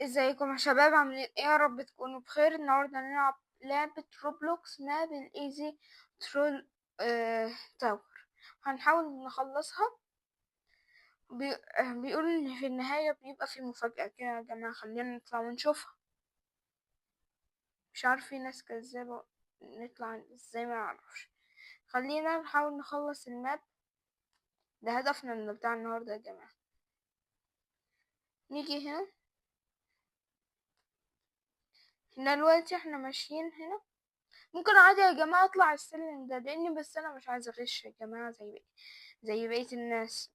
ازيكم يا شباب، عاملين ايه؟ يا رب تكونوا بخير. النهارده هنلعب لعبة Roblox map ال easy troll tower. هنحاول نخلصها. بيقولوا ان في النهاية بيبقى في مفاجأة كده يا جماعة، خلينا نطلع ونشوفها. مش عارف، في ناس كذابة، نطلع ازاي ما اعرفش. خلينا نحاول نخلص ال map، ده هدفنا من بتاع النهارده يا جماعة. نيجي هنا، احنا دلوقتي ماشيين هنا. ممكن عادي يا جماعة اطلع السلم ده، لاني بس انا مش عايزة اغش يا جماعة زي بقية الناس.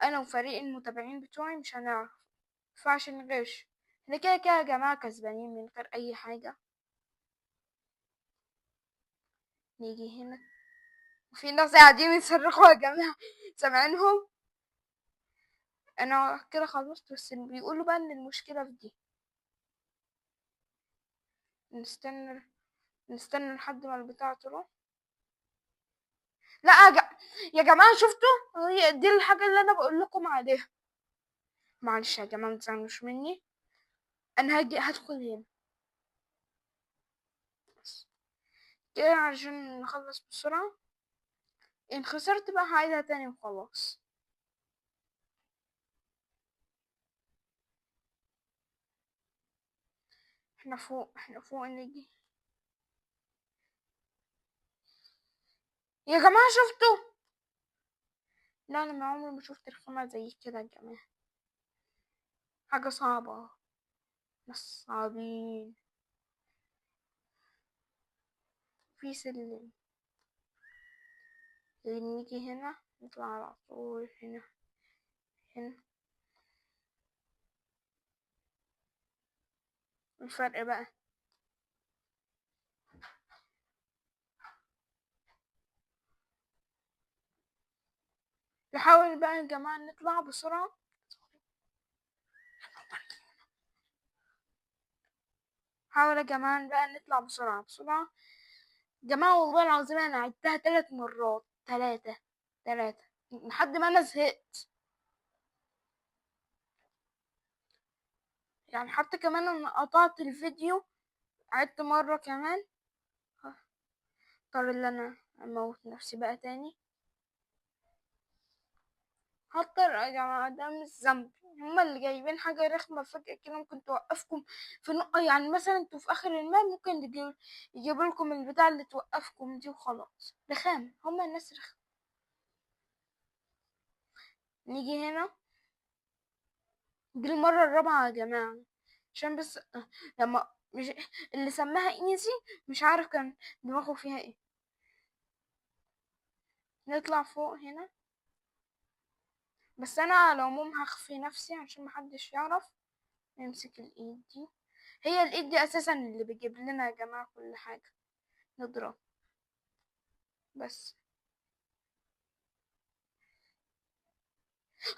انا وفريق المتابعين بتوعي مش هنعرف، مينفعش نغش. احنا كده كده يا جماعة كسبانين من غير اي حاجة. نيجي هنا، وفي ناس قاعدين يصرخوا يا جماعة، سامعينهم؟ انا كده خلصت، بس بيقولوا بقى ان المشكلة في دي. نستنى لحد ما البتاعة تروح. لا يا جماعة، شفتوا؟ هي دي الحاجة اللي أنا بقول لكم عليها. معلش يا جماعة ما تزعلوش مني، أنا هدخل هنا بس كده عشان نخلص بسرعة. إن خسرت بقى هعيدها تاني وخلاص. احنا فوق نيجي يا جماعة. شفتوا؟ لا انا ما عمري ما شفت رخامة زي كده يا جماعة، حاجة صعبة، بس صعبين. في سلم، نيجي هنا نطلع على طول هنا هنا. الفرق بقى نحاول بقى يا جماعة نطلع بسرعة. حاول يا جماعة بقى نطلع بسرعة بسرعة. جماعة والله العظيم أنا عدتها 3 مرات، 3 لحد ما أنا زهقت. حتى كمان أنا قطعت الفيديو، عدت مرة كمان. اضطر إن أنا أموت نفسي بقى تاني. هضطر يا جماعة، ده مش ذنبي، هما اللي جايبين حاجة رخمة فجأة كده ممكن توقفكم في نقطة. مثلا انتوا في آخر الماب ممكن يجيبوا لكم البتاع اللي توقفكم دي وخلاص. رخام، هما الناس رخام. نيجي هنا، دي المرة الرابعة يا جماعة، عشان بس لما مش اللي سماها ايزي مش عارف كان دماغه فيها ايه. نطلع فوق هنا، بس انا على العموم هخفي نفسي عشان محدش يعرف. نمسك الايد دي، هي الايد دي اساسا اللي بيجيب لنا يا جماعة كل حاجة. نضرب بس.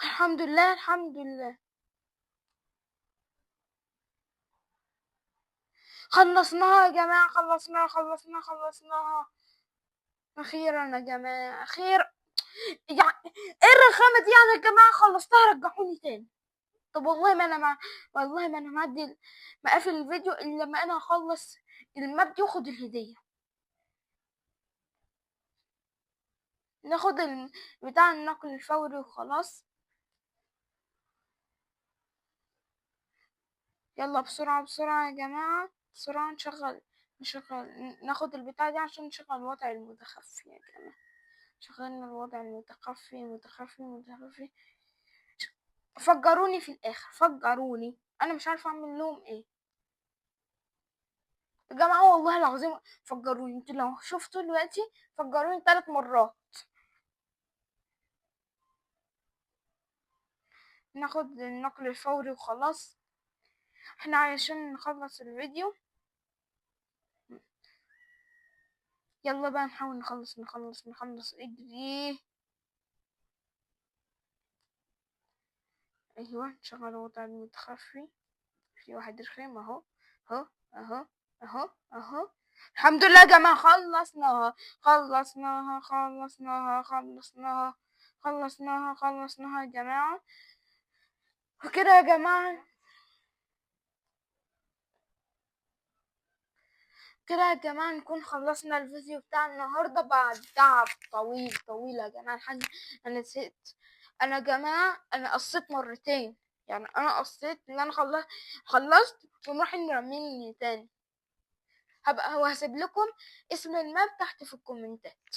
الحمد لله الحمد لله خلصناها يا جماعة، خلصناها خلصناها خلصناها اخيرا يا جماعة، اخيرا. ايه الرخامة دي يا جماعة؟ خلصتها، رجعوني تاني. طب والله ما انا مع، والله ما انا معدي مقفل الفيديو الا لما انا اخلص الماب دي واخد الهدية. ناخد بتاع النقل الفوري وخلاص. يلا بسرعة بسرعة يا جماعة، بسرعة ناخد البتاع دي عشان نشغل الوضع المتخفي يا جماعة. شغلنا الوضع المتخفي المتخفي المتخفي. فجروني في الاخر، فجروني، انا مش عارفه اعمل لهم ايه يا جماعه، والله العظيم فجروني. انتوا لو شفتوا دلوقتي فجروني 3 مرات. ناخد النقل الفوري وخلاص، احنا علشان نخلص الفيديو. يلا بقى نحاول نخلص نخلص نخلص. اجري. ايوه نشغل الوضع المتخفي. في واحد رخيم اهو اهو اهو اهو اهو. الحمد لله يا جماعه خلصناها خلصناها خلصناها خلصناها خلصناها خلصناها يا جماعه. وكده يا جماعه كده يا جماعة نكون خلصنا الفيديو بتاع النهاردة بعد تعب طويل طويل يا جماعة. لحد انا زهقت. انا يا جماعة انا قصيت مرتين، يعني انا قصيت ان انا خلصت وراح راميني تاني. هبقى وهسيب لكم اسم ال map تحت في الكومنتات.